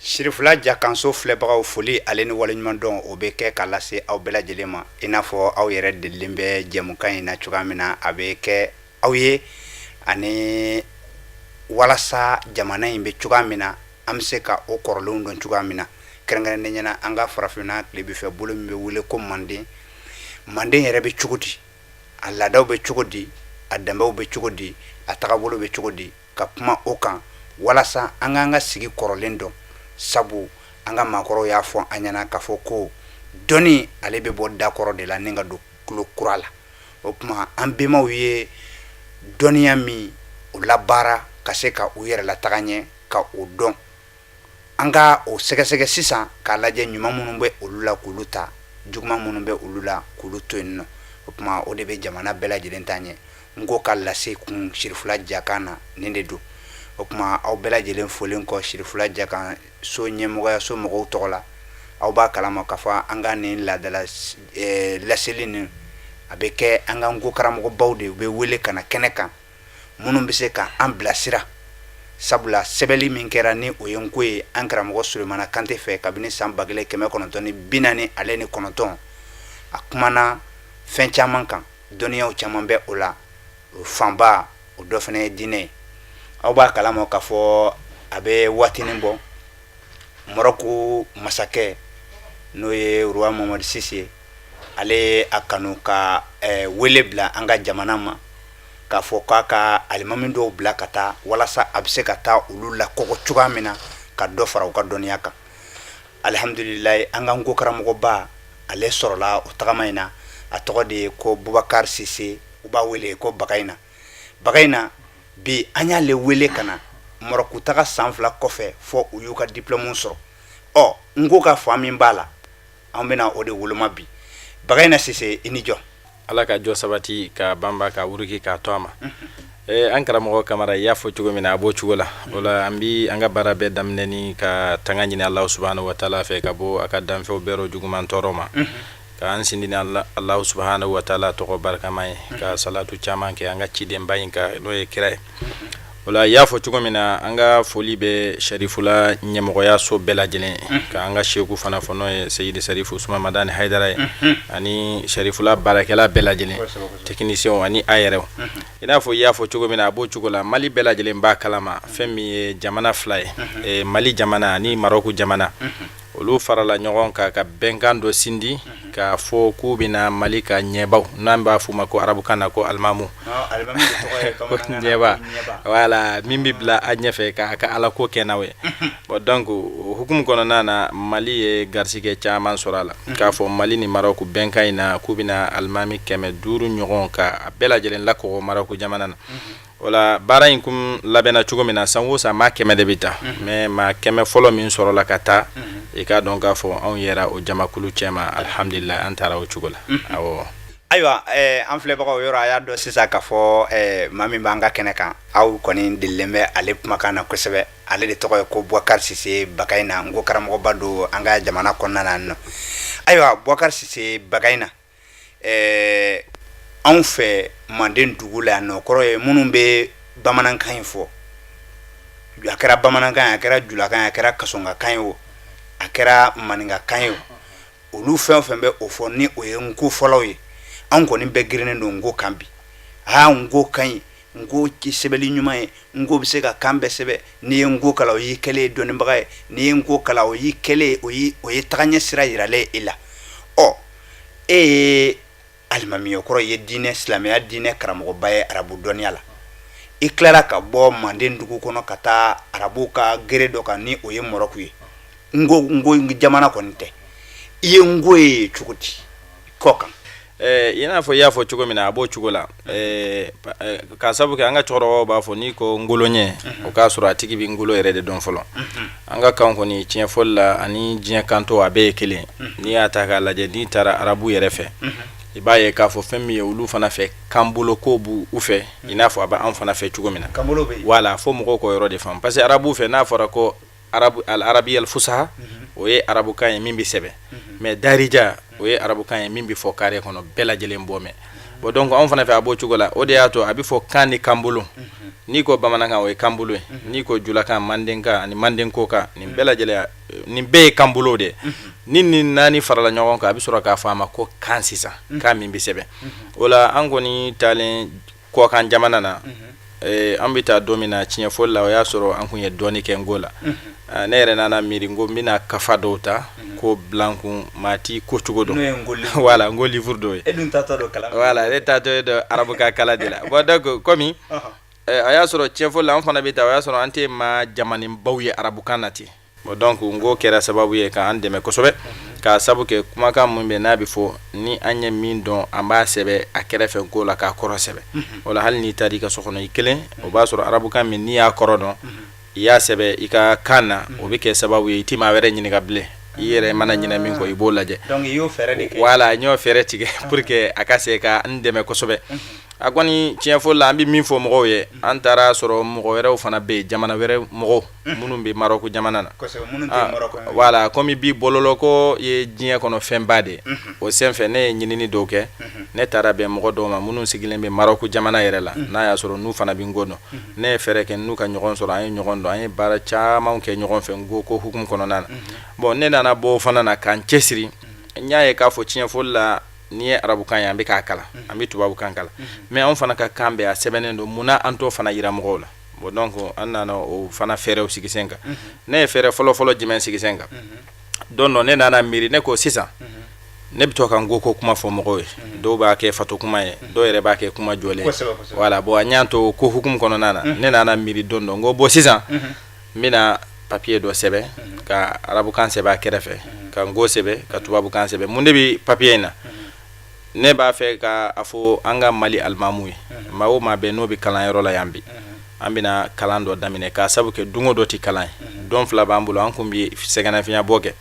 Sirifila Jakanso filɛbagaw, foli ale ni waleɲumandɔn, o bɛ kɛ ka lase aw bɛɛ lajɛlen ma. I n'a fɔ aw yɛrɛ delilen bɛ jɛmukan in na cogoya min na, a bɛ kɛ aw ye ani walasa jamana in bɛ cogoya min na, an bɛ se ka o kɔrɔlenw dɔn cogoya min na, kɛrɛnkɛrɛnnenya na an ka farafinna tilebinfɛ bolo min bɛ wele ko Manden. Manden yɛrɛ bɛ cogo di? A laadaw bɛ cogo di? A danbew bɛ cogo di? A tagabolo bɛ cogo di? Ka kuma o kan walasa an k'an ka sigi kɔrɔlen dɔn, sabu an ka maakɔrɔw y'a fɔ an ɲɛna k'a fɔ ko dɔnni ale bɛ bɔ dakɔrɔ de la ni ka don tulo kura la. O tuma an bɛnbaw ye dɔnniya min o labaara ka se ka u yɛrɛ lataga ɲɛ, ka o dɔn, an ka o sɛgɛsɛgɛ sisan k'a lajɛ, ɲuman minnu bɛ olu la k'olu ta, juguman minnu bɛ olu la k'olu to yen nɔ. O tuma o de bɛ jamana bɛɛ lajɛlen ta ɲɛ. N ko ka lase kun Sirifila Jakan na, nin de don. O tuma aw bɛɛ lajɛlen folen kɔ Sirifila Jakan so ɲɛmɔgɔyaso mɔgɔw tɔgɔ la, aw b'a kalama k'a fɔ an ka nin laadala laseli nin, a bɛ kɛ an ka nko karamɔgɔbaw de bɛ wele ka na kɛnɛ kan, minnu bɛ se ka an bilasira, sabula sɛbɛnni min kɛra ni o ye nko ye an karamɔgɔ Sulemana Kante fɛ kabini san 1949, a kumana fɛn caman kan, dɔnniyaw caman bɛ o la, o fanba o dɔ fana ye diinɛ ye. Aw b'a kalama k'a fɔ a bɛ waatinin bɔ, Marɔku masakɛ, n'o ye roi Mohamɛdi six ye, ale ye a kanu ka wele bila an ka jamana ma k'a fɔ k'a ka alimami dɔw bila ka taa walasa a bɛ se ka taa olu lakɔgɔ cogoya min na ka dɔ fara u ka dɔnniya kan. Alihamdulilayi, an ka nko karamɔgɔba, ale sɔrɔla o tagama in na. A tɔgɔ de ye ko Bubakari Sise, u b'a wele ko Bagayina. Bagayina, bi an y'ale wele ka na Marɔku taga san 2 kɔfɛ fɔ u y'u ka diplôme sɔrɔ. Ɔ n ko ka fa min b'a la, an bɛna o de woloma bi. Bagayina Sise, i ni jɔ. Ala ka jɔ sabati ka banba ka wuruki k'a to a ma. An karamɔgɔ Kamara, i y'a fɔ cogo min na, a b'o cogo la. O la an bɛ an ka baara bɛɛ daminɛ ni ka tanga ɲini Alahu subahana wa taala fɛ ka bɔ a ka danfɛnw bɛɛ rɔ juguman tɔɔrɔ ma, k'an sindi ni Alahu subahana wa taala tɔgɔ barikama ye, ka salatu caman kɛ an ka cidenba in kan, n'o ye kira ye. O la i y'a fɔ cogo min na, an ka foli bɛ Sarifula ɲɛmɔgɔyaso bɛɛ lajɛlen ye, ka an ka seku fana fɔ, n'o ye Seyidi Sarifu Usumani Madani Hayidara ye, ani Sarifula baarakɛla bɛɛ lajɛlen, techniciens ani a yɛrɛw. I n'a fɔ i y'a fɔ cogo min na, a b'o cogo la. Mali bɛɛ lajɛlen b'a kalama, fɛn min ye jamana fila ye, Mali jamana ani Marɔku jamana, olu farala ɲɔgɔn kan ka bɛnkan dɔ sindi k'a fɔ k'u bɛna Mali ka ɲɛbaw, n'an b'a f'u ma ko arabukan na ko alimamu, ɲɛba, voilà, min bɛ bila a ɲɛfɛ k'a ka ala ko kɛ n'aw ye. Bon, donc o hukumu kɔnɔna na, Mali ye garisigɛ caman sɔrɔ a la k'a fɔ Mali ni Marɔku bɛnkan in na, k'u bɛna alimami 500 ɲɔgɔn ka a bɛɛ lajɛlen lakɔgɔ Marɔku jamana na. O la baara in kun labɛnna cogo min na, san o san maa 100 de bɛ taa, mais maa 100 fɔlɔ min sɔrɔla ka taa, i k'a dɔn k'a fɔ anw yɛrɛ o jamakulu cɛma, alihamdulila, an taara o cogo la, awɔ. Ayiwa, an filɛbagaw, yɔrɔ a y'a dɔn sisan k'a fɔ maa min b'an ka kɛnɛ kan, aw kɔni delilen bɛ ale kumakan na kosɛbɛ. Ale de tɔgɔ ye ko Bubakari Sise Bagayina, n ko karamɔgɔba don an ka jamana kɔnɔna na nɔ. Ayiwa, Bubakari Sise Bagayina, anw fɛ Manden dugu la yan nɔ, kɔrɔ ye minnu bɛ bamanankan in fɔ, a kɛra bamanankan ye, a kɛra julakan ye, a kɛra kasɔnkakan ye o, a kɛra maninkakan ye o, olu fɛn o fɛn bɛ o fɔ ni o ye nko fɔlaw ye, anw kɔni bɛɛ girinnen don nko kan bi. Aa, nko ka ɲi, nko sɛbɛnni ɲuman ye, nko bɛ se ka kan bɛɛ sɛbɛn. N'i ye nko kalan, o y'i kɛlen ye dɔnnibaga ye. N'i ye nko kalan, o y'i kɛlen, o ye tagaɲɛ sira yiralen e la. Ɔ e ye alimami ye, kɔrɔ ye diinɛ, silamɛya diinɛ karamɔgɔba ye arabu dɔnniya la. I tilara ka bɔ Manden dugu kɔnɔ ka taa arabuw ka gere dɔ kan, ni o ye Marɔku ye, nko jamana kɔni tɛ. I ye nko ye cogo di kɔ kan? I n'a fɔ i y'a fɔ cogo min na, a b'o cogo la, k'a sabu kɛ an ka cɛkɔrɔbaw b'a fɔ n'i ko ngolo ɲɛ, o k'a sɔrɔ a tigi bɛ ngolo yɛrɛ de dɔn fɔlɔ. An ka kan kɔni, tiɲɛ fɔli la, ani diɲɛ kanto a bɛɛ ye kelen. N'i y'a ta k'a lajɛ, n'i taara arabu yɛrɛ fɛ, i b'a ye k'a fɔ fɛn min ye olu fana fɛ, kanbolo ko b'u fɛ i n'a fɔ a bɛ an fana fɛ cogo min na. Voilà, fo mɔgɔw k'o yɔrɔ de faamu, parce que arabu fɛ, n'a fɔra ko arabu al arabiya al fusaha, o ye arabukan ye min bɛ sɛbɛn, mais darija, o ye arabukan ye min bɛ fɔ carré kɔnɔ, bɛɛ lajɛlen b'o mɛn. Bon, donc anw fana fɛ, a b'o cogo la. O de y'a to a bɛ fɔ kan ni kanbolo. N'i ko bamanankan, o ye kanbolo ye. N'i ko julakan, mandenkan ani mandenkokan, nin bɛɛ lajɛlen, nin bɛɛ ye kanbolo de ye. Ni nin naani farala ɲɔgɔn kan, a bɛ sɔrɔ k'a fɔ a ma ko kan. Sisan, kan min bɛ sɛbɛn, o la an kɔni taalen kɔkan jamana na, an bɛ taa don min na, tiɲɛ fɔli la, o y'a sɔrɔ an kun ye dɔɔni kɛ nko la. Ne yɛrɛ nana miiri ko n bɛna kafa dɔw ta ko bila n kun, maa t'i ko cogo dɔn. Voilà, nko livre dɔw ye. Voilà, ne taatɔ don arabukan kalan de la. Bon, donc komi a y'a sɔrɔ tiɲɛ fɔli la, an fana bɛ taa, o y'a sɔrɔ an tɛ maa jamaninbaw ye arabukan na ten. Bon, donc nko kɛra sababu ye k'an dɛmɛ kosɛbɛ, k'a sabu kɛ kumakan min bɛ n'a bɛ fɔ, ni an ye min dɔn, an b'a sɛbɛn a kɛrɛfɛ nko la k'a kɔrɔ sɛbɛn. O la, hali n'i taara i ka so kɔnɔ i kelen, o b'a sɔrɔ arabukan min n'i y'a kɔrɔ dɔn, i y'a sɛbɛn i ka kan na, o bɛ kɛ sababu ye i tɛ maa wɛrɛ ɲininka bilen. I yɛrɛ mana ɲinɛ min kɔ, i b'o lajɛ. Voilà, n y'o fɛɛrɛ tigɛ pour que a ka se ka n dɛmɛ kosɛbɛ. A kɔni, tiɲɛ fɔ la, an bɛ min fɔ mɔgɔw ye, an taara sɔrɔ mɔgɔ wɛrɛw fana bɛ yen, jamana wɛrɛ mɔgɔw minnu bɛ Marɔku jamana na. Voilà, komi bi bɔlɔlɔko ye diɲɛ kɔnɔ fɛnba de ye, o senfɛ ne ye ɲinini dɔw kɛ. Ne taara bɛn mɔgɔ dɔw ma minnu sigilen bɛ Marɔku jamana yɛrɛ la, n'a y'a sɔrɔ n'u fana bɛ nko dɔn. Ne ye fɛɛrɛ kɛ n'u ka ɲɔgɔn sɔrɔ, an ye ɲɔgɔn dɔn, an ye baara caman kɛ ɲɔgɔn fɛ nko ko hukumu kɔnɔna na. Bon, ne nana bɔ o fana na k'an cɛsiri. N y'a ye k'a fɔ tiɲɛ fɔli la, n'i ye arabukan ye, an bɛ k'a kalan, an bɛ tubabukan kalan, mais anw fana ka kan bɛ a sɛbɛnnen don, munna an t'o fana yira mɔgɔw la? Bon, donc an nana o fana fɛɛrɛw sigi sen kan. Ne ye fɛɛrɛ fɔlɔ-fɔlɔ jumɛn sigi sen kan? Don dɔ, ne nana miiri, ne ko sisan ne bɛ to ka nko ko kuma fɔ mɔgɔw ye. Dɔw b'a kɛ fato kuma ye, dɔw yɛrɛ b'a kɛ kuma jɔlen. Voilà, bon, an y'an to ko hukumu kɔnɔna na, ne nana miiri don dɔ, n ko bon, sisan n bɛna papiye dɔ sɛbɛn ka arabukan sɛbɛn a kɛrɛfɛ, ka nko sɛbɛn, ka tubabukan sɛbɛn. Mun de bɛ papiye in na? Ne b'a fɛ ka a fɔ an ka Mali alimamu ye, maa o maa bɛ n'o bɛ kalanyɔrɔ la yan bi, an bɛna kalan dɔ daminɛ, k'a sabu kɛ don o dɔ tɛ kalan ye. Don fila b'an bolo, an kun bɛ sɛgɛnnafiɲɛbɔ kɛ.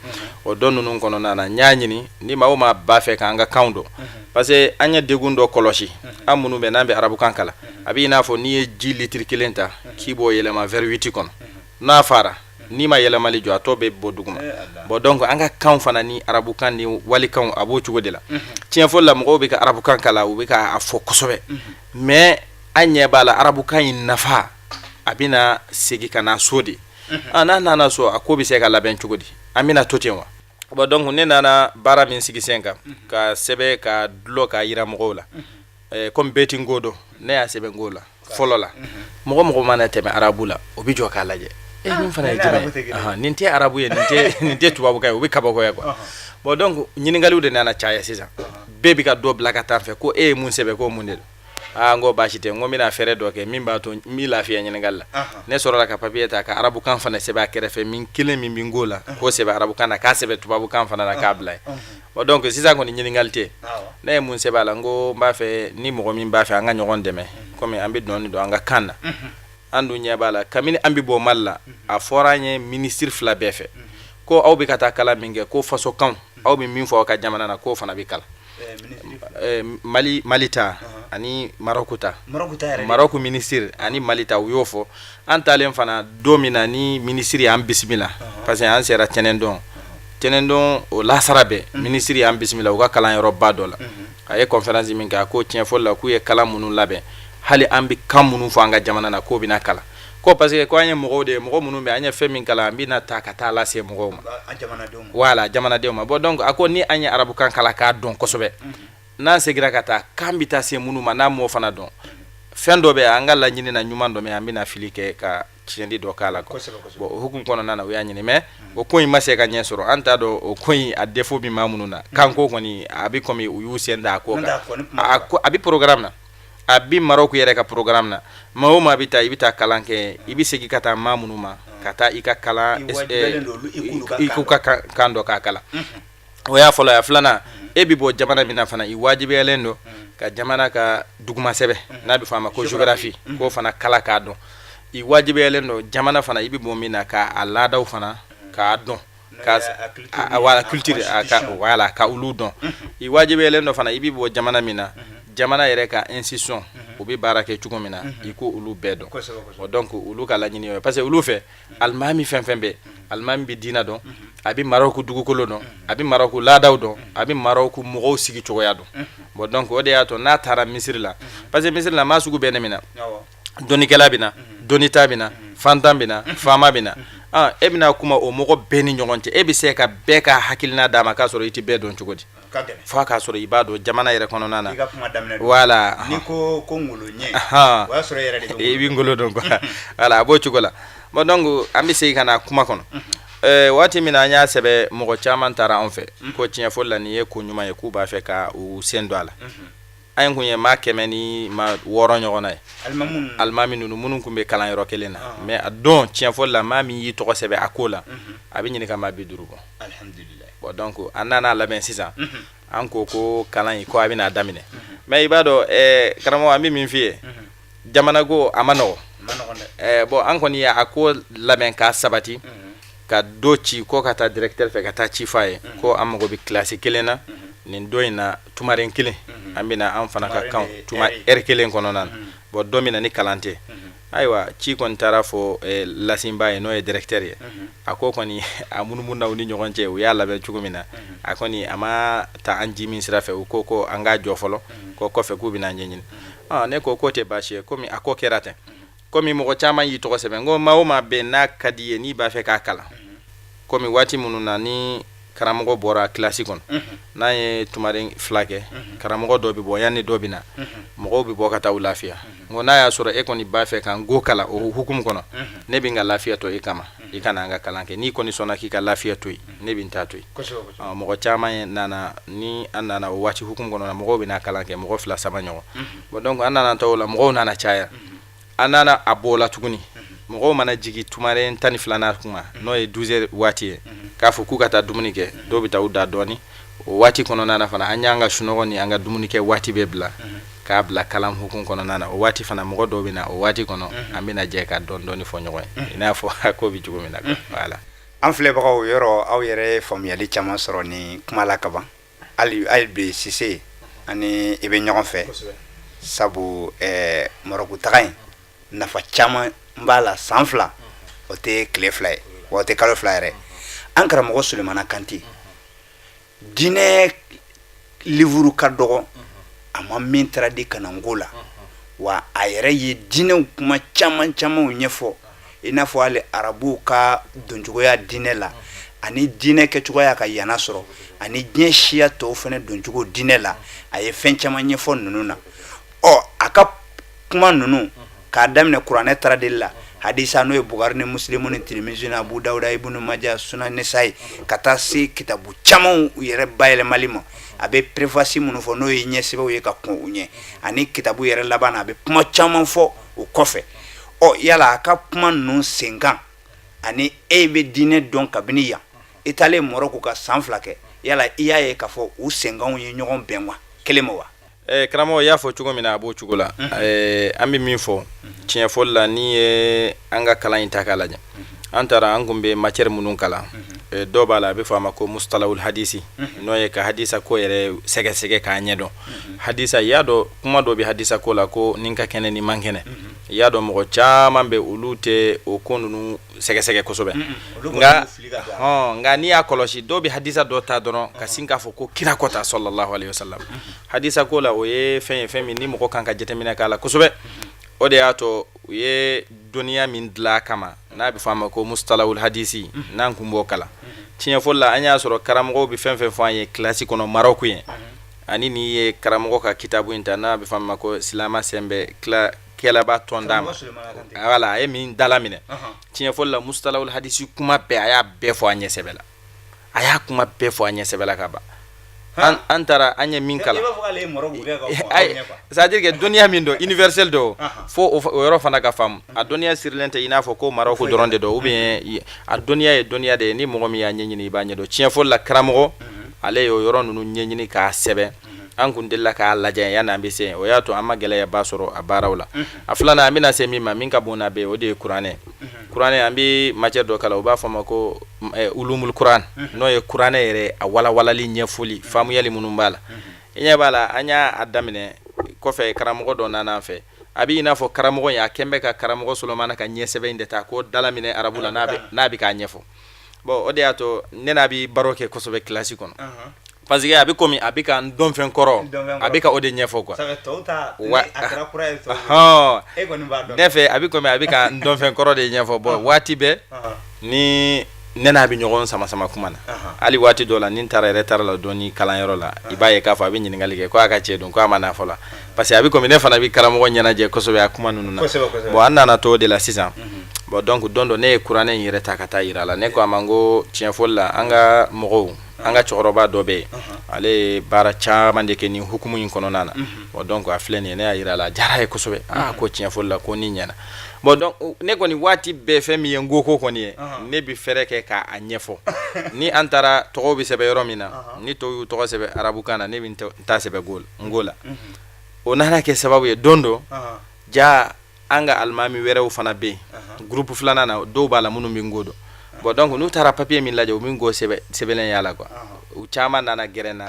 O don ninnu kɔnɔna na, n y'a ɲini ni maa o maa b'a fɛ k'an ka kanw dɔn, parce que an ye degun dɔ kɔlɔsi. An minnu bɛ n'an bɛ arabukan kalan, a bɛ i n'a fɔ n'i ye ji litiri kelen ta k'i b'o yɛlɛma verre 8 kɔnɔ, n'a fara, n'i ma yɛlɛmali jɔ, a tɔ bɛ bɔ duguma. Bon, donc an ka kan fana ni arabukan ni walikanw, a b'o cogo de la. Tiɲɛ fɔ la, mɔgɔw bɛ ka arabukan kalan, u bɛ k'a fɔ kosɛbɛ, mais an ɲɛ b'a la, arabukan in nafa a bɛna segin ka na so de. N'a nana so, a ko bɛ se ka labɛn cogo di? An bɛna to ten wa? Bon, donc ne nana baara min sigi sen kan, ka sɛbɛn ka dulɔ k'a yira mɔgɔw la, komi bɛɛ ti nko dɔn, ne y'a sɛbɛn nko la fɔlɔ la. Mɔgɔ mɔgɔ mana tɛmɛ arabu la, o bɛ jɔ k'a lajɛ: e, nin fana ye jumɛn ye? Nin tɛ arabu ye, nin tɛ tubabukan ye. O bɛ kabakoya quoi. Bon, donc ɲininkaliw de nana caya. Sisan bɛɛ bɛ ka dɔ bila ka taa fɛ ko e ye mun sɛbɛn, ko mun de don? Aa, n ko baasi tɛ, n ko n bɛna fɛɛrɛ dɔ kɛ min b'a to n b'i lafiya ɲininkali la. Ne sɔrɔla ka papiye ta ka arabukan fana sɛbɛn a kɛrɛfɛ, min kelen min bɛ n ko la, k'o sɛbɛn arabukan na, k'a sɛbɛn tubabukan fana na, k'a bila yen. Bon, donc sisan kɔni ɲininkali tɛ. Ne ye mun sɛbɛn a la? N ko n b'a fɛ ni mɔgɔ min b'a fɛ an ka ɲɔgɔn dɛmɛ, komi an bɛ dɔɔni dɔn an ka kan na. An dun ɲɛ b'a la, kabini an bɛ bɔ Mali la, a fɔra an ye minisiri fila bɛɛ fɛ ko aw bɛ ka taa kalan min kɛ, ko fasokan, aw bɛ min fɔ aw ka jamana na, k'o fana bɛ kalan. Mali ta ani Marɔku ta, Marɔku minisiri ani Mali ta, u y'o fɔ. An taalen fana, don min na ni minisiri y'an bisimila, parce que an sera tɛnɛndon, tɛnɛndon o lasara bɛɛ, minisiri y'an bisimila u ka kalanyɔrɔba dɔ la. A ye conférence min kɛ, a ko tiɲɛ fɔ la, k'u ye kalan minnu labɛn, hali an bɛ kan minnu fɔ an ka jamana na, k'o bɛna kalan ko parce que ko an ye mɔgɔw de ye, mɔgɔ minnu bɛ an ye fɛn min kalan, an bɛna ta ka taa lase mɔgɔw ma, voilà, jamanadenw ma. Bon, donc a ko ni an ye arabukan kalan k'a dɔn kosɛbɛ, n'an seginna ka taa, kan bɛ taa se minnu ma, n'an m'o fana dɔn, fɛn dɔ bɛ an ka laɲini na ɲuman dɔ, mais an bɛna fili kɛ ka tiɲɛni dɔ k'a la quoi. Bon, o hukumu kɔnɔna na, u y'a ɲini, mais o ko in ma se ka ɲɛ sɔrɔ. An t'a dɔn o ko in a défaut bɛ maa minnu na. Kanko kɔni, a bɛ komi u y'u sen da a ko kan. A bɛ programme na, a bi Maroc yɛrɛ ka programme na. Maa o maa bɛ taa, i bɛ taa kalan kɛ, i bɛ segin ka taa maa minnu ma ka taa i ka kalan, i k'u ka kan dɔ k'a kalan. O y'a fɔlɔ ye. A filanan, e bɛ bɔ jamana min na fana, i wajibiyalen don ka jamana ka duguma sɛbɛn, n'a bɛ fɔ a ma ko géographie, k'o fana kala k'a dɔn. I wajibiyalen don jamana fana, i bɛ bɔ min na, k'a laadaw fana k'a dɔn, ka wala culture a ka, wala ka olu dɔn. I wajibiyalen dɔ fana, i bɛ bɔ jamana min na, jamana yɛrɛ ka institution. U bɛ baara kɛ cogo min na, i ko olu bɛɛ dɔn. Donc olu ka laɲini ye, parce que olu fɛ, alimami fɛn fɛn bɛ, alimami bɛ diinɛ dɔn, a bɛ Marɔku dugukolo dɔn, a bɛ Marɔku laadaw dɔn, a bɛ Marɔku mɔgɔw sigi cogoya dɔn. Bon, donc o de y'a to n'a taara misiri la, parce que misiri la, maa sugu bɛɛ ne bɛ na. Dɔnnikɛla bɛ na, dɔnnita bɛ na, fantan bɛ na, faama bɛ na. E bɛna kuma o mɔgɔ bɛɛ ni ɲɔgɔn cɛ, e bɛ se ka bɛɛ ka hakilina d'a ma k'a sɔrɔ i tɛ bɛɛ dɔn cogo di? Fo k'a sɔrɔ i b'a dɔn jamana yɛrɛ kɔnɔna na. Voilà, i bɛ ngolo dɔn quoi. Voilà, a b'o cogo la. Bon, donc an bɛ segin ka na kuma kɔnɔ. Waati min na an y'a sɛbɛn, mɔgɔ caman taara anw fɛ ko tiɲɛ fɔ la, nin ye ko ɲuman ye, k'u b'a fɛ ka u sen don a la. An kun ye maa 106 ɲɔgɔn na ye, alimami ninnu minnu tun bɛ kalan yɔrɔ kelen na. Mais a don, tiɲɛ fɔ la, maa min y'i tɔgɔ sɛbɛn a ko la, a bɛ ɲini ka maa 50 bɔ. Bon, donc an nana labɛn sisan, an ko ko kalan in ko a bɛna daminɛ. Mais i b'a dɔn, karamɔgɔ, an bɛ min f'i ye, jamana ko a ma nɔgɔ. Bon, an kɔni y'a ko labɛn k'a sabati, ka dɔ ci ko ka taa directeur fɛ, ka taa ci f'a ye ko an mago bɛ kilasi kelen na nin don in na, tumaren kelen, an bɛna an fana ka kan tuma heure kelen kɔnɔna na. Bon, don min na ni kalan tɛ, ayiwa, ci kɔni taara fɔ lasinba ye, n'o ye directeur ye. A ko kɔni a munumunu u ni ɲɔgɔn cɛ, u y'a labɛn cogo min na, a kɔni a ma taa an ji min sira fɛ. U ko ko an k'a jɔ fɔlɔ, ko kɔfɛ k'u bɛna ɲɛɲini. Ne ko k'o tɛ baasi ye, komi a ko kɛra ten, komi mɔgɔ caman y'i tɔgɔ sɛbɛn. N ko maa o maa bɛ n'a ka di ye, n'i b'a fɛ k'a kalan, komi waati minnu na ni karamɔgɔ bɔra kilasi kɔnɔ, n'a ye tumaren 2 kɛ, karamɔgɔ dɔ bɛ bɔ, yanni dɔ bɛ na, mɔgɔw bɛ bɔ ka taa u lafiya. N ko n'a y'a sɔrɔ e kɔni b'a fɛ ka n go kalan o hukumu kɔnɔ, ne bɛ n ka lafiya to e kama, i ka na an ka kalan kɛ. N'i kɔni sɔnna k'i ka lafiya to yen, ne bɛ n ta to yen. Mɔgɔ caman ye nana. Ni an nana o waati hukumu kɔnɔ, mɔgɔw bɛna kalan kɛ, mɔgɔ fila saba ɲɔgɔn. Bon, donc an nana ta o la, mɔgɔw nana caya. An nana a bɔ la tuguni, mɔgɔw mana jigin tumaren 12nan kuma, n'o ye 12 heures waati ye, k'a fɔ k'u ka taa dumuni kɛ, dɔw bɛ taa u da dɔɔni. O waati kɔnɔna na fana, an y'an ka sunɔgɔ ni an ka dumuni kɛ waati bɛɛ bila k'a bila kalan hukumu kɔnɔna na. O waati fana, mɔgɔ dɔw bɛ na o waati kɔnɔ, an bɛna jɛ ka dɔɔni dɔɔni fɔ ɲɔgɔn ye, i n'a fɔ a ko bɛ cogo min na. Voilà. An filɛbagaw, yɔrɔ aw yɛrɛ ye faamuyali caman sɔrɔ nin kuma la kaban. Hali hali bi, Sise, ani i bɛ ɲɔgɔn fɛ, sabu Marɔku taga in nafa caman b'a la. San 2, o tɛ tile 2 ye, wa o tɛ kalo 2 yɛrɛ. An karamɔgɔ Sulemana Kante, diinɛ livre ka dɔgɔ a ma min traduit ka na nko la, wa a yɛrɛ ye diinɛw kuma caman camanw ɲɛfɔ, i n'a fɔ hali arabuw ka doncogoya diinɛ la, ani diinɛ kɛcogoya ka yana sɔrɔ, ani diɲɛ siya tɔw fana doncogo diinɛ la. A ye fɛn caman ɲɛfɔ ninnu na. Ɔ, a ka kuma ninnu, k'a daminɛ kuranɛ traduit la, hadisa, n'o ye Bukari ni Musilimu ni Tirimizi ni Abu Dawuda, Ibunu Maja, Sunan Nisayi, ka taa se kitabu camanw yɛrɛ bayɛlɛmali ma, a bɛ préface minnu fɔ, n'o ye ɲɛsɛbɛw ye ka kɔn u ɲɛ, ani kitabu yɛrɛ laban na, a bɛ kuma caman fɔ o kɔfɛ. Ɔ, yala a ka kuma ninnu senkan, ani e bɛ diinɛ dɔn kabini yan, i taalen Marɔku ka san 2 kɛ, yala i y'a ye k'a fɔ u senkanw ye ɲɔgɔn bɛn wa kelen ma wa? Karamɔgɔ, y'a fɔ cogo min na, a b'o cogo la. An bɛ min fɔ tiɲɛ fɔli la, n'i ye an ka kalan in ta k'a lajɛ, an taara, an tun bɛ matière minnu kalan, dɔw b'a la, a bɛ fɔ a ma ko mustalahul hadisi, n'o ye ka hadisa ko yɛrɛ sɛgɛsɛgɛ k'a ɲɛdɔn. Hadisa, i y'a dɔn, kuma dɔ bɛ hadisa ko la ko nin ka kɛnɛ, nin man kɛnɛ. I y'a dɔn, mɔgɔ caman bɛ, olu tɛ o ko ninnu sɛgɛsɛgɛ kosɛbɛ. Nka n'i y'a kɔlɔsi, dɔw bɛ hadisa dɔ ta dɔrɔn ka sin k'a fɔ ko kira ko tan, sallallahu alayhi wa sallam. Hadisa ko la, o ye fɛn ye, fɛn min ni mɔgɔ kan ka jateminɛ k'a la kosɛbɛ. O de y'a to u ye dɔnniya min dilan a kama, n'a bɛ fɔ a ma ko mustalahul hadisi, n'an kun b'o kalan. Tiɲɛ fɔ la, an y'a sɔrɔ karamɔgɔw bɛ fɛn fɛn fɔ an ye kilasi kɔnɔ Marɔku yen, ani n'i ye karamɔgɔ ka kitabu in ta, n'a bɛ fɔ a ma ko Silama Sɛnbɛ kila kɛlɛba tɔn d'a ma, voilà, a ye min dala minɛ, tiɲɛ fɔ la, mustalahul hadisi kuma bɛɛ, a y'a bɛɛ fɔ an ɲɛ sɛbɛ la. A y'a kuma bɛɛ fɔ an ɲɛ sɛbɛ la ka ban. An taara, an ye min kalan, c'est à dire que dɔnniya min don, universel don, fo o yɔrɔ fana ka faamu. A dɔnniya sirilen tɛ i n'a fɔ ko Marɔku dɔrɔn de don, ou bien a dɔnniya ye dɔnniya de ye, ni mɔgɔ min y'a ɲɛɲini, i b'a ɲɛdɔn. Tiɲɛ fɔ la, karamɔgɔ ale y'o yɔrɔ ninnu ɲɛɲini k'a sɛbɛn. An kun delila k'a lajɛ yanni an bɛ se yen. O y'a to an ma gɛlɛyaba sɔrɔ a baaraw la. A filanan, an bɛna se min ma, min ka bon n'a bɛɛ ye, o de ye kuranɛ. Kuranɛ, an bɛ matière dɔ kalan, u b'a fɔ a ma ko ulumul kuran, n'o ye kuranɛ yɛrɛ a walawalali, ɲɛfɔli, faamuyali minnu b'a la. I ɲɛ b'a la, an y'a daminɛ kɔfɛ karamɔgɔ dɔ nana an fɛ, a bɛ i n'a fɔ karamɔgɔ in a kɛn bɛ ka karamɔgɔ Solomana ka ɲɛ sɛbɛn in de ta k'o dalaminɛ arabu la, n'a bɛ k'a ɲɛfɔ. Bon, o de y'a to ne n'a bɛ baro kɛ kosɛbɛ kilasi kɔnɔ, parce que a bɛ komi a bɛ ka n dɔnfɛn kɔrɔ, a bɛ ka o de ɲɛfɔ quoi. Ne fɛ, a bɛ komi a bɛ ka n dɔnfɛn kɔrɔ de ɲɛfɔ. Bon, waati bɛɛ ni ne n'a bɛ ɲɔgɔn sama sama kuma na. Hali waati dɔ la, ni n taara yɛrɛ taara la dɔɔni kalanyɔrɔ la, i b'a ye k'a fɔ a bɛ ɲininkali kɛ ko a ka cɛ don ko a ma na fɔlɔ, parce que a bɛ komi ne fana bɛ karamɔgɔ ɲɛnajɛ kosɛbɛ a kuma ninnu na. Bon, an nana to o de la sisan. Bon, donc don dɔ ne ye kuranɛ in yɛrɛ ta ka taa yira a la. Ne ko a ma ko tiɲɛ fɔli la, an ka mɔgɔw, an ka cɛkɔrɔba dɔ bɛ yen, ale ye baara caman de kɛ nin hukumu in kɔnɔna na. Bon, donc a filɛ nin ye. Ne y'a yira a la, a diyara a ye kosɛbɛ. Aa, ko tiɲɛ fɔli la, ko ni ɲɛna. Bon, donc ne kɔni waati bɛɛ, fɛn min ye n ko kɔni ye, ne bɛ fɛɛrɛ kɛ k'a ɲɛfɔ. Ni an taara tɔgɔw bɛ sɛbɛn yɔrɔ min na, ni tɔw y'u tɔgɔ sɛbɛn arabukan na, ne bɛ n ta sɛbɛn nko la. O nana kɛ sababu ye don dɔ ja, an ka alimami wɛrɛw fana bɛ yen, groupe filanan na, dɔw b'a la minnu bɛ nko dɔn. Bon, donc n'u taara papier min lajɛ, u bɛ nko sɛbɛnnen y'a la quoi. U caman nana gɛrɛ n na.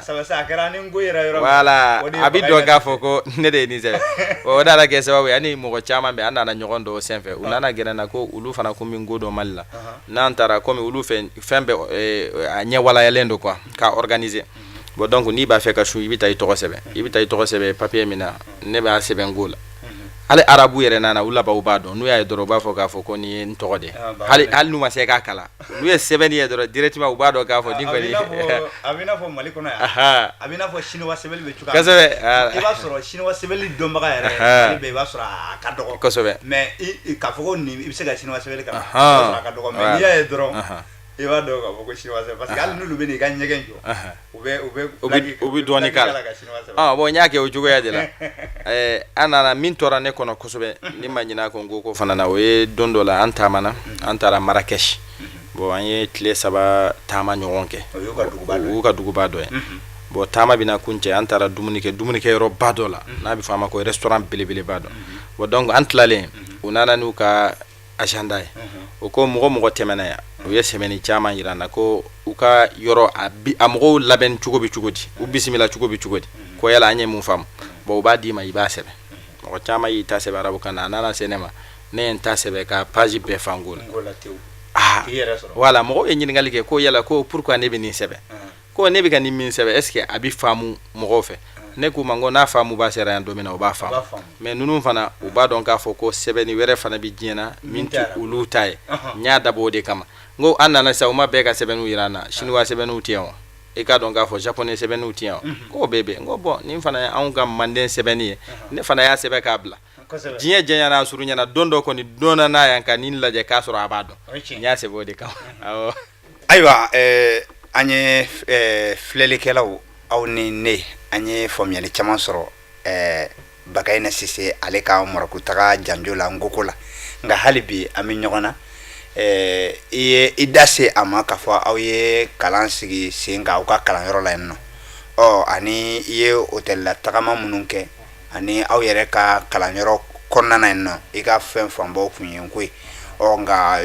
Voilà, a bɛ dɔn k'a fɔ ko ne de ye nin sɛbɛn. O nana kɛ sababu ye ani mɔgɔ caman bɛ, an nana ɲɔgɔn dɔn o senfɛ. U nana gɛrɛ n na ko olu fana ko bɛ nko dɔn Mali la. N'an taara, komi olu fɛ fɛn bɛɛ a ɲɛ walayalen don quoi, k'a organiser. Bon, donc n'i b'a fɛ ka sun, i bɛ taa i tɔgɔ sɛbɛn. I bɛ taa i tɔgɔ sɛbɛn papier min na, ne b'a sɛbɛn nko la. Hali arabu yɛrɛ nana, u laban u b'a dɔn. N'u y'a ye dɔrɔn, u b'a fɔ k'a fɔ ko nin ye n tɔgɔ de ye. Hali n'u ma se k'a kalan, n'u ye sɛbɛnni ye dɔrɔn, directement u b'a dɔn k'a fɔ nin kɔni. A bɛ i n'a fɔ Mali kɔnɔ yan, a bɛ i n'a fɔ chinois sɛbɛnni bɛ cogoya min. I b'a sɔrɔ chinois sɛbɛnni dɔnbaga yɛrɛ Mali bɛɛ, i b'a sɔrɔ a ka dɔgɔ. Mais k'a fɔ ko nin, i bɛ se ka chinois sɛbɛnni kalan, i b'a sɔrɔ a ka dɔgɔ. Mais n'i y'a ye dɔrɔn, i b'a dɔn k'a fɔ ko chinois sɛbɛn, parce que hali n'olu bɛ n'i ka ɲɛgɛn jɔ, u bɛ u bɛ u bɛ dɔɔnin k'a la. Ah bon, n y'a kɛ o cogoya de la. An nana min tora ne kɔnɔ kosɛbɛ, ni ma ɲinɛ a kɔ n ko fana na, o ye don dɔ la an taamana, an taara Marrakech. Bon, an ye tile 3 taama ɲɔgɔn kɛ. O y'u ka duguba dɔ ye. O y'u ka duguba dɔ ye. Bon, taama bɛna kuncɛ, an taara dumuni kɛ dumunikɛyɔrɔba dɔ la, n'a bɛ fɔ a ma ko restaurant belebeleba dɔ. Bon, donc an tilalen, u nana n'u ka agenda ye. O ko mɔgɔ mɔgɔ tɛmɛna yan, u ye sɛbɛnni caman yira n na ko u ka yɔrɔ a mɔgɔw labɛn cogo bɛ cogo di, u bisimila cogo bɛ cogo di, ko yala an ye mun faamu. Bon, u b'a d'i ma, i b'a sɛbɛn. Mɔgɔ caman y'i ta sɛbɛn arabukan na. A nana se ne ma, ne ye n ta sɛbɛn ka page bɛɛ fa nko la. Aa, voilà, mɔgɔw ye ɲininkali kɛ ko yala ko pourquoi ne bɛ nin sɛbɛn, ko ne bɛ ka nin min sɛbɛn, est ce que a bɛ faamu mɔgɔw fɛ? Ne k'u ma ko n'a faamu ba sera yan don min na, u b'a faamu. Mais ninnu fana, u b'a dɔn k'a fɔ ko sɛbɛnni wɛrɛ fana bɛ diɲɛ na min tɛ olu ta ye. N y'a dabɔ o de kama. N ko an nana sisan, u ma bɛɛ ka sɛbɛnniw yira an na. Chinois sɛbɛnniw tɛ yan wa? I k'a dɔn k'a fɔ japonais sɛbɛnniw tɛ yan wa? K'o bɛɛ bɛ yen. N ko bon, nin fana ye anw ka manden sɛbɛnni ye, ne fana y'a sɛbɛn k'a bila. Diɲɛ janyana a surunyana, don dɔ kɔni don na yan ka nin lajɛ k'a sɔrɔ a b'a dɔn. N y'a sɛbɛn o de kama, awɔ. Ayiwa, an ye filɛlikɛlaw, aw ni ne, an ye faamuyali caman sɔrɔ Bagayinɛ Sise ale ka Marɔku taga janjo la nkoko la. Nka hali bi an bɛ ɲɔgɔn na. I ye i da se a ma k'a fɔ aw ye kalan sigi sen kan aw ka kalanyɔrɔ la yen nɔ. Ɔ, ani i ye hôtel la tagama minnu kɛ, ani aw yɛrɛ ka kalanyɔrɔ kɔnɔna na yen nɔ, i ka fɛn fanbaw kun ye nko ye. Ɔ, nka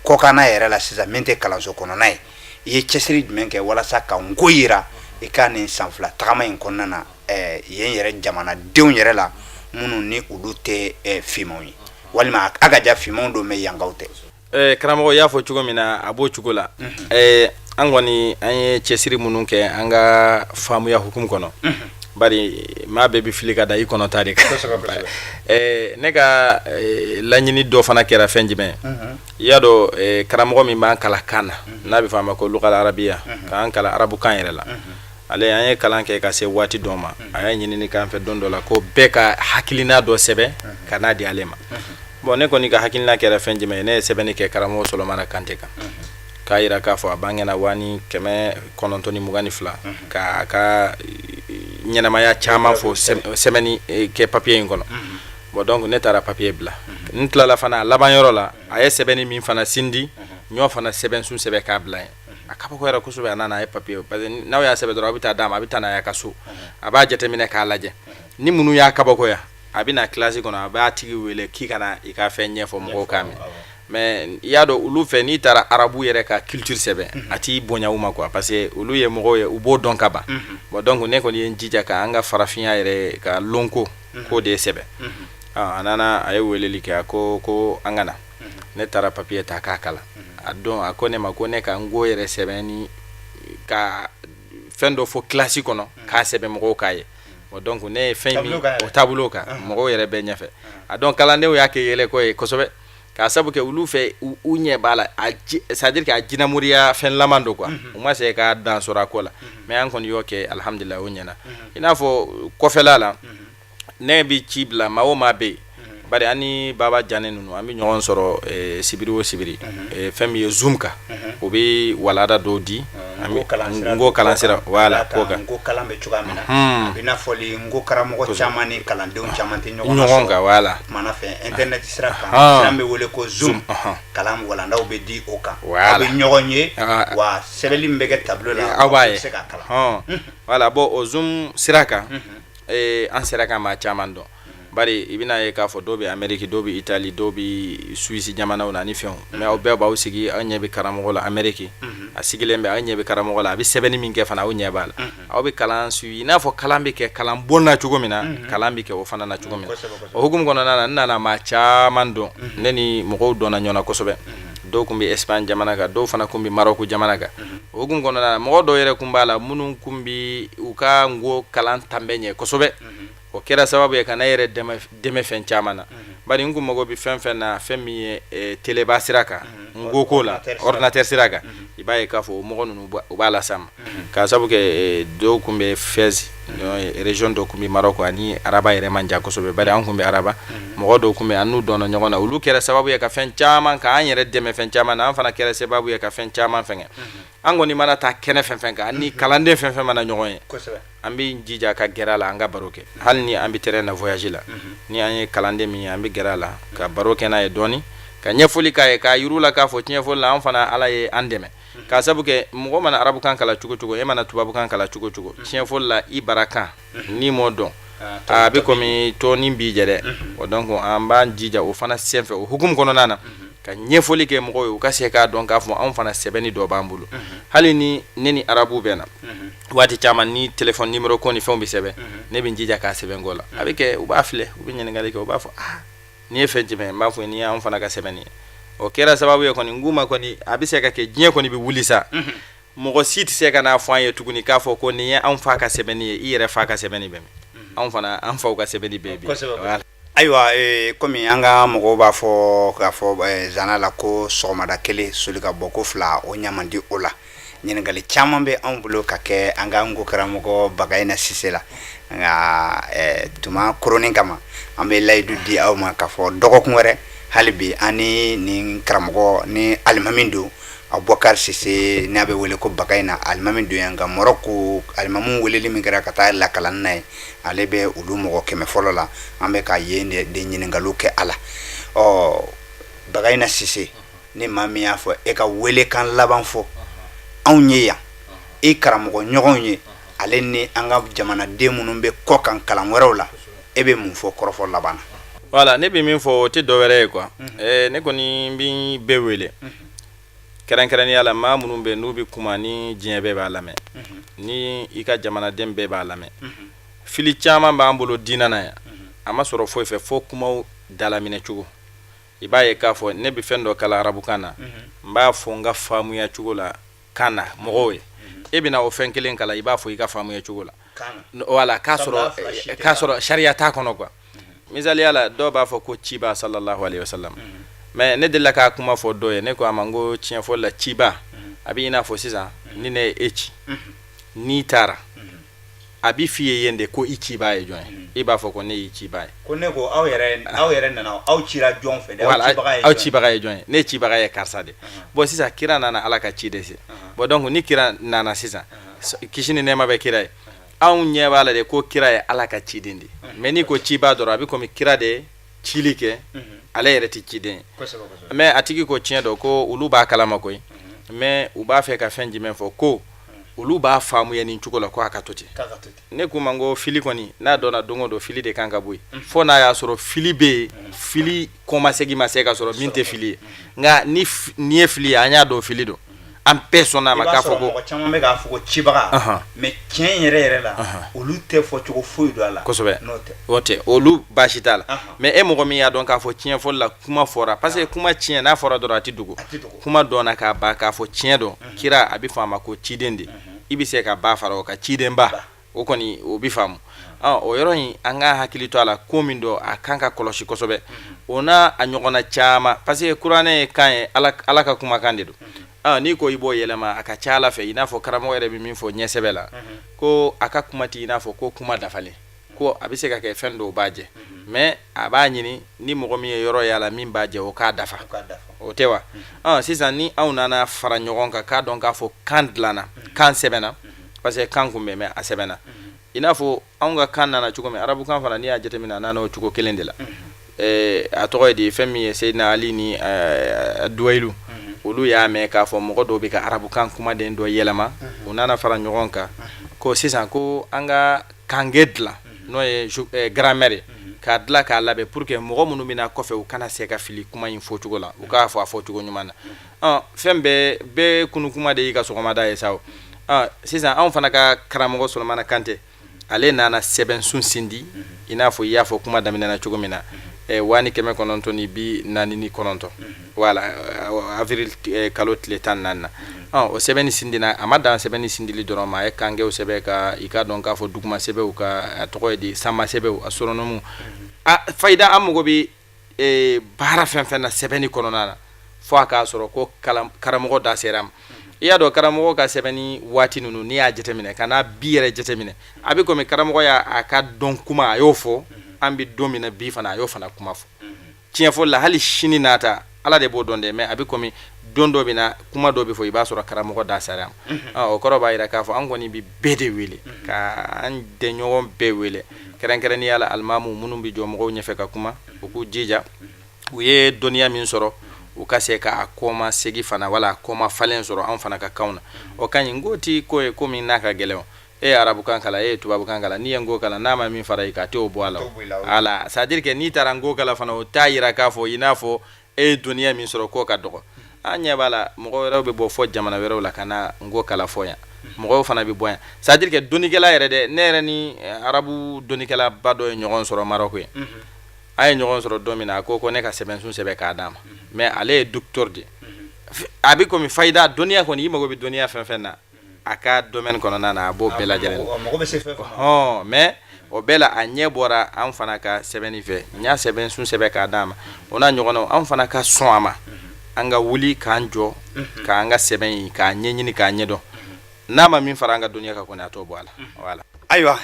kɔkanna yɛrɛ la sisan, min tɛ kalanso kɔnɔna ye, i ye cɛsiri jumɛn kɛ walasa ka nko yira i ka nin san 2 tagama in kɔnɔna na yen yɛrɛ jamanadenw yɛrɛ la, minnu ni olu tɛ finmanw ye, walima a ka ja finmanw don mais yankaw tɛ? Karamɔgɔ y'a fɔ cogo min na, a b'o cogo la. An kɔni, an ye cɛsiri minnu kɛ an ka faamuya hukumu kɔnɔ, bari maa bɛɛ bɛ fili ka da i kɔnɔta de kan. Ne ka laɲini dɔ fana kɛra fɛn jumɛn? I y'a dɔn, karamɔgɔ min b'an kalan kan na, n'a bɛ fɔ a ma ko lugal arabiya, k'an kalan arabukan yɛrɛ la, ale, an ye kalan kɛ ka se waati dɔ ma, a y'a ɲinini k'an fɛ don dɔ la ko bɛɛ ka hakilina dɔ sɛbɛn ka n'a di ale ma. Bon, ne kɔni ka hakilina kɛra fɛn jumɛn ye? Ne ye sɛbɛnni kɛ karamɔgɔ Solomana Kante kan, k'a yira k'a fɔ a bangena 1922, k'a ka ɲɛnamaya caman fɔ, sɛbɛnni kɛ papier in kɔnɔ. Bon, donc ne taara papier bila. N tilala fana, a laban yɔrɔ la, a ye sɛbɛnni min fana sindi, n y'o fana sɛbɛn sun sɛbɛn k'a bila yen. A kabakoyara kosɛbɛ. A nana, a ye papier, parce que n'aw y'a sɛbɛn dɔrɔn, aw bɛ taa d'a ma, a bɛ taa n'a ye a ka so, a b'a jateminɛ k'a lajɛ. Ni minnu y'a kabakoya, a bɛ na kilasi kɔnɔ, a b'a tigi wele k'i ka na i ka fɛn ɲɛfɔ mɔgɔw k'a mɛn. Mais i y'a dɔn, olu fɛ, n'i taara arabu yɛrɛ ka culture sɛbɛn, a t'i bonya u ma quoi, parce que olu ye mɔgɔw ye, u b'o dɔn ka ban. Bon, donc ne kɔni ye n jija ka an ka farafinya yɛrɛ ka lonko k'o de sɛbɛn. A nana, a ye weleli kɛ, a ko ko an ka na. Ne taara papier ta k'a kalan. A don, a ko ne ma ko ne ka nko yɛrɛ sɛbɛn ni ka fɛn dɔ fɔ kilasi kɔnɔ, k'a sɛbɛn mɔgɔw k'a ye. Bon, donc ne ye fɛn min o tableau kan, mɔgɔw yɛrɛ bɛɛ ɲɛfɛ. A donc kalandenw y'a kɛ yɛlɛko ye kosɛbɛ, k'a sabu kɛ olu fɛ, u ɲɛ b'a la, c'est à dire que a jinɛmoriya fɛn laman don quoi. U ma se ka dan sɔrɔ a ko la, mais an kɔni y'o kɛ, alhamdulillah, o ɲɛna. I n'a fɔ kɔfɛla la, ne bɛ ci bila maa o maa bɛ yen, bari an ni Baba Janɛ ninnu, an bɛ ɲɔgɔn sɔrɔ sibiri o sibiri, fɛn min ye Zoom kan, o bɛ walada dɔw di. N ko kalan sira, voilà, ko kan. Nko kalan bɛ cogoya min na, a bɛ n'a fɔ nko karamɔgɔ caman ni kalandenw caman tɛ ɲɔgɔn kan, voilà. Kumana fɛ, internet sira kan, sira bɛ wele ko Zoom, kalan walandaw bɛ di o kan, aw bɛ ɲɔgɔn ye wa, sɛbɛnni min bɛ kɛ tableau la, aw b'a ye. Se ka kalan. Voilà, bon, o Zoom sira kan, an sera ka maa caman dɔn, bari i bɛna ye k'a fɔ dɔw bɛ Amérique, dɔw bɛ Italie, dɔw bɛ Suisse jamanaw na ni fɛnw. Mais aw bɛɛ b'aw sigi, aw ɲɛ bɛ karamɔgɔ la Amérique, a sigilen bɛ, aw ɲɛ bɛ karamɔgɔ la, a bɛ sɛbɛnni min kɛ fana, aw ɲɛ b'a la, aw bɛ kalan suivi i n'a fɔ kalan bɛ kɛ kalan bon na cogo min na, kalan bɛ kɛ o fana na cogo min na. O hukumu kɔnɔna na, n nana maa caman dɔn, ne ni mɔgɔw dɔnna ɲɔgɔn na kosɛbɛ. Dɔw tun bɛ Espagne jamana kan, dɔw fana tun bɛ Maroc jamana kan. O hukumu kɔnɔna na, mɔgɔ dɔw yɛrɛ tun b'a la minnu tun bɛ u ka nko kalan tanbɛ ɲɛ kosɛbɛ. O kɛra sababu ye ka ne yɛrɛ dɛmɛ fɛn caman na, bari n kun mago bɛ fɛn fɛn na, fɛn min ye teleba sira kan, nko ko la, ordinateur sira kan, i b'a ye k'a fɔ o mɔgɔ ninnu, u b'a las'an ma, k'a sababu kɛ dɔw tun bɛ Fès, région dɔ tun bɛ Maroc, ani Rabat yɛrɛ man jan kosɛbɛ, bari an tun bɛ Rabat. Mɔgɔ dɔw tun bɛ, an n'u dɔnna ɲɔgɔn na, olu kɛra sababu ye ka fɛn caman, k'an yɛrɛ dɛmɛ fɛn caman na. An fana kɛra sababu ye ka fɛn caman fɛngɛ. An kɔni mana taa kɛnɛ fɛn fɛn kan, ani kalanden fɛn fɛn mana ɲɔgɔn ye, an bɛ jija ka gɛrɛ a la, an ka baro kɛ. Hali ni an bɛ terrain na, voyage la, ni an ye kalanden min ye, an bɛ gɛrɛ a la ka baro kɛ n'a ye dɔɔni, ka ɲɛfɔli k'a ye, k'a yir'u la k'a fɔ tiɲɛfɔli la, an fana, Ala ye an dɛmɛ, k'a sabu kɛ mɔgɔ mana arabukan kalan cogo cogo, e mana tubabukan kalan cogo cogo, tiɲɛfɔli la, i barakan n'i m'o dɔn, a bɛ komi tɔnin b'i jɛ dɛ. O donc an b'an jija o fana senfɛ, o hukumu kɔnɔna na, ka ɲɛfɔli kɛ mɔgɔw ye, u ka se k'a dɔn k'a fɔ anw fana sɛbɛnni dɔ b'an bolo. Hali ni ne ni arabu bɛ na waati caman, ni téléphone numéro ko ni fɛnw bɛ sɛbɛn, ne bɛ n jija k'a sɛbɛn ko la. A bɛ kɛ, u b'a filɛ, u bɛ ɲininkali kɛ, u b'a fɔ: ah, nin ye fɛn jumɛn ye? N b'a fɔ nin y'anw fana ka sɛbɛnni ye. O kɛra sababu ye kɔni, n k'u ma kɔni, a bɛ se ka kɛ diɲɛ kɔni bɛ wuli sa, mɔgɔ si tɛ se ka n'a fɔ an ye tuguni k'a fɔ ko nin ye anw fa ka sɛbɛnni ye. I yɛrɛ fa ka sɛbɛnni bɛ min? Anw fana, an faw ka sɛbɛnni bɛ bi. Ayiwa, komi an ka mɔgɔw b'a fɔ k'a fɔ zana la ko sɔgɔmada kelen soli ka bɔ ko fila, o ɲa di o la. Ɲininkali caman bɛ anw bolo ka kɛ an ka nko karamɔgɔ Bagayina Sise la, nka tuma koronin kama, an bɛ layidu di aw ma k'a fɔ dɔgɔkun wɛrɛ, hali bi an ni nin karamɔgɔ ni alimami don, Abubakar Sise, n'a bɛ wele ko Bagayina, alimami don yan nka Marɔku alimamu weleli min kɛra ka taa lakalan na ye, ale bɛ olu mɔgɔ 100 fɔlɔ la. An bɛ ka yen de ɲininkaliw kɛ a la. Ɔ Bagayina Sise, ni maa min y'a fɔ e ka welekan laban fɔ anw ye yan, e karamɔgɔ ɲɔgɔnw ye, ale ni an ka jamanaden minnu bɛ kɔ kan kalan wɛrɛw la, e bɛ mun fɔ kɔrɔfɔ laban na? Voilà, ne bɛ min fɔ, o tɛ dɔwɛrɛ ye quoi. Ne kɔni bɛ bɛɛ wele, kɛrɛnkɛrɛnnenya la maa minnu bɛ n'u bɛ kuma ni diɲɛ bɛɛ b'a lamɛn, ni i ka jamanaden bɛɛ b'a lamɛn. Fili caman b'an bolo diinɛ na yan, a ma sɔrɔ foyi fɛ fo kumaw dalaminɛ cogo. I b'a ye k'a fɔ ne bɛ fɛn dɔ kalan arabukan na, n b'a fɔ n ka faamuya cogo la kan na mɔgɔw ye. E bɛna o fɛn kelen kalan, i b'a fɔ i ka faamuya cogo la, wala k'a sɔrɔ sariya t'a kɔnɔ quoi. Misaliya la, dɔw b'a fɔ ko ciba sallallahu alaihi wasallam, mais ne delila k'a kuma fɔ dɔw ye, ne ko a ma n ko tiɲɛfɔ la, ciba a bɛ i n'a fɔ sisan ni ne ye e ci, n'i taara, a bɛ f'i ye yen de ko i cibaa ye jɔn ye? I b'a fɔ ko ne y'i cibaa ye. Ko ne ko aw yɛrɛ, aw yɛrɛ nana, aw cira jɔn fɛ? Aw cibaga ye jɔn ye? Ne cibaga ye karisa de. Bon, sisan kira nana Ala ka ci de se. Bon, donc ni kira nana sisan, kisi ni nɛɛma bɛ kira ye, anw ɲɛ b'a la de ko kira ye Ala ka ciden de. Mais n'i ko ciba dɔrɔn, a bɛ komi kira de ye cili kɛ, ale yɛrɛ tɛ ciden ye. Mais a tigi ko tiɲɛ dɔn ko olu b'a kalama koyi, mais u b'a fɛ ka fɛn jumɛn fɔ? Ko Olu b'a faamuya nin cogo la ko a ka to ten. Ne k'u ma ko fili kɔni n'a dɔnna don o don, fili de kan ka bɔ yen, fo n'a y'a sɔrɔ fili bɛ yen, fili kɔmasegin ma se ka sɔrɔ min tɛ fili ye. Nka ni nin ye fili ye, an y'a dɔn fili don, an bɛɛ sɔnna a ma k'a fɔ ko mɔgɔ caman bɛ k'a fɔ ko cibaga, mais tiɲɛ yɛrɛ yɛrɛ la, olu tɛ fɔcogo foyi dɔn a la. Kosɛbɛ, o tɛ olu baasi t'a la. Mais e mɔgɔ min y'a dɔn k'a fɔ tiɲɛ fɔli la kuma fɔra, parce que kuma tiɲɛ n'a fɔra dɔrɔn a tɛ dogo, kuma dɔnna k'a ban k'a fɔ tiɲɛ don, kira a bɛ fɔ a ma ko ciden de, i bɛ se ka ba fara o kan, cidenba, o kɔni o bɛ faamu. O yɔrɔ in, an ka hakili to a la, ko min don, a kan ka kɔlɔsi kosɛbɛ, o n'a a ɲɔgɔnna caman, parce que kuranɛ ye kan ye, Ala ka kumakan de don. N'i ko i b'o yɛlɛma, a ka ca Ala fɛ, i n'a fɔ karamɔgɔ yɛrɛ bɛ min fɔ ɲɛsɛbɛ la, ko a ka kuma tɛ i n'a fɔ ko kuma dafalen, ko a bɛ se ka kɛ fɛn dɔw b'a jɛ, mais a b'a ɲini ni mɔgɔ min ye yɔrɔ y'a la min b'a jɛ, o k'a dafa, o tɛ wa? Sisan ni anw nana fara ɲɔgɔn kan k'a dɔn k'a fɔ kan dilanna, kan sɛbɛnna, parce que kan kun bɛ, mais a sɛbɛnna, i n'a fɔ anw ka kan nana cogo min, arabukan fana, n'i y'a jateminɛ, a nana o cogo kelen de la. A tɔgɔ ye di, fɛn min ye Seyidina Ali ni Duwayilu, olu y'a mɛn k'a fɔ mɔgɔ dɔw bɛ ka arabukan kumaden dɔ yɛlɛma, u nana fara ɲɔgɔn kan ko sisan ko an ka kange dilan, n'o ye grammaire ye, k'a dilan k'a labɛn pour que mɔgɔ minnu bɛna kɔfɛ, u kana se ka fili kuma in fɔcogo la, u k'a fɔ a fɔcogo ɲuman na. Fɛn bɛɛ bɛɛ kunu kuma de y'i ka sɔgɔmada ye sa. Sisan anw fana ka karamɔgɔ Solomana Kante, ale nana sɛbɛnsun sindi, i n'a fɔ i y'a fɔ kuma daminɛna cogo min na, 1949, voilà, avril kalo tile 14 na, o sɛbɛnni sindina. A ma dan sɛbɛnni sindili dɔrɔn ma, a ye kangew sɛbɛn, ka i ka dɔn k'a fɔ duguma sɛbɛnw, ka a tɔgɔ ye di, sanma sɛbɛnw, astronomie, a fayida, an mago bɛ baara fɛn fɛn na sɛbɛnni kɔnɔna na, fo a k'a sɔrɔ ko karamɔgɔ da sera a ma. I y'a dɔn, karamɔgɔ ka sɛbɛnni waati ninnu, n'i y'a jateminɛ ka n'a bi yɛrɛ jateminɛ, a bɛ komi karamɔgɔ y'a ka dɔn kuma, a y'o fɔ. An bɛ don min na bi fana, a y'o fana kuma fɔ. Tiɲɛ fɔ la, hali sini n'a ta, Ala de b'o dɔn dɛ, mais a bɛ komi don dɔ bɛ na, kuma dɔ bɛ fɔ, i b'a sɔrɔ karamɔgɔ da sera a ma. O kɔrɔ b'a jira k'a fɔ an kɔni bɛ bɛɛ de wele, ka an denɲɔgɔn bɛɛ wele, kɛrɛnkɛrɛnnenya la alimamu minnu bɛ jɔ mɔgɔw ɲɛfɛ ka kuma, u k'u jija, u ye dɔnniya min sɔrɔ, u ka se k'a kɔma segi fana, wala kɔma falen sɔrɔ anw fana ka kanw na. O ka ɲi. N ti ko ye ko min n'a ka gɛlɛn. E ye arabukan kalan, e ye tubabukan kalan, n'i ye nko kalan, n'a ma min fara i kan, a t'o bɔ a la. Ala, c'est à dire que n'i taara nko kalan fana, o t'a yira k'a fɔ i n'a fɔ e ye dɔnniya min sɔrɔ k'o ka dɔgɔ. An ɲɛ b'a la, mɔgɔ wɛrɛw bɛ bɔ fɔ jamana wɛrɛw la ka na nko kalan fɔ yan, mɔgɔw fana bɛ bɔ yan. C'est à dire que dɔnnikɛla yɛrɛ dɛ, ne yɛrɛ ni arabu dɔnnikɛlaba dɔ ye ɲɔgɔn sɔrɔ Marɔku ye. An ye ɲɔgɔn sɔrɔ don min na, a ko ko ne ka sɛbɛnsun sɛbɛn k'a d'a ma, mais ale ye docteur de. A bɛ komi fayida dɔnniya kɔni, i mago bɛ dɔnniya fɛn fɛn na a ka domaine kɔnɔna na, a b'o bɛɛ lajɛlen hɔn. Mais o bɛɛ la, a ɲɛ bɔra an fana ka sɛbɛnni fɛ. N y'a sɛbɛnsun sɛbɛn k'a d'a ma. O n'a ɲɔgɔnnaw, an fana ka sɔn a ma, an ka wuli k'an jɔ k'an ka sɛbɛn in k'a ɲɛɲini, k'a ɲɛdɔn. N'a ma min fara an ka dɔnniya kan kɔni, a t'o bɔ a la, voilà. Ayiwa,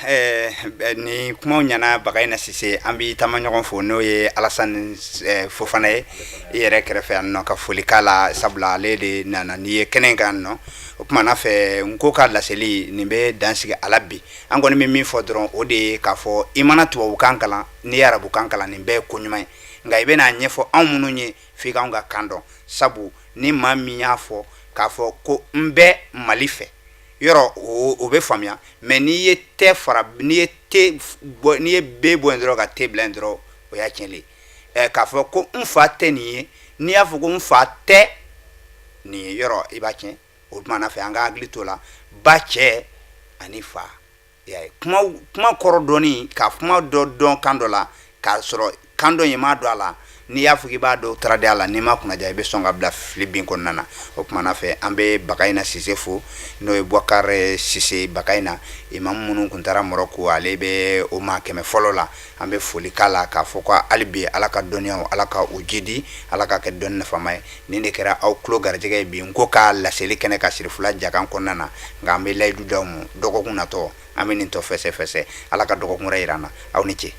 ni kumaw ɲɛna, Bagayina Sise, an b'i taama ɲɔgɔn fo, n'o ye Alasani Fofana ye i yɛrɛ kɛrɛfɛ yan nɔ, ka foli k'a la, sabula ale de nana n'i ye kɛnɛ kan nɔ. O tuma n'a fɛ n ko ka laseli nin bɛ dan sigi a la bi. An kɔni bɛ min fɔ dɔrɔn, o de ye k'a fɔ i mana tubabukan kalan, n'i ye arabukan kalan, nin bɛɛ ye ko ɲuman ye, nka i bɛna a ɲɛfɔ anw minnu ye, f'i k'anw ka kan dɔn, sabu ni maa min y'a fɔ k'a fɔ ko n bɛ Mali fɛ, yɔrɔ o bɛ faamuya. Mais n'i ye tɛ fara, n'i ye t bɔ, n'i ye b bɔ yen dɔrɔn ka t bila yen dɔrɔn, o y'a tiɲɛlen ye. K'a fɔ ko n fa tɛ nin ye, n'i y'a fɔ ko n fa tɛ nin ye, yɔrɔ i b'a tiɲɛ. O tuma n'a fɛ, an ka hakili t'o la, ba, cɛ ani fa. Kuma kuma kɔrɔ dɔɔni, ka kuma dɔ dɔn kan dɔ la, k'a sɔrɔ kan dɔ in m'a dɔn a la, n'i y'a fɔ k'i b'a dɔn traduit a la, n'i ma kunnaja, i bɛ sɔn ka bila fili bin kɔnɔna na. O tuma n'a fɛ, an bɛ Bagayina Sise fo, n'o ye Bubakar Sise Bagayina, imamu minnu tun taara Marɔku, ale bɛ o maa 100 fɔlɔ la. An bɛ foli k'a la, k'a fɔ ko hali bi Ala ka dɔnniyaw, Ala ka u jidi, Ala ka kɛ dɔnni nafama ye. Nin de kɛra aw tulo garijɛgɛ ye bi n ko k'a laseli kɛnɛ ka Sirifula Jakan kɔnɔna na. Nka an bɛ layidu d'aw ma, dɔgɔkun natɔ an bɛ nin tɔ fɛsɛfɛsɛ. Ala ka dɔgɔkun wɛrɛ yira an na. Aw ni ce.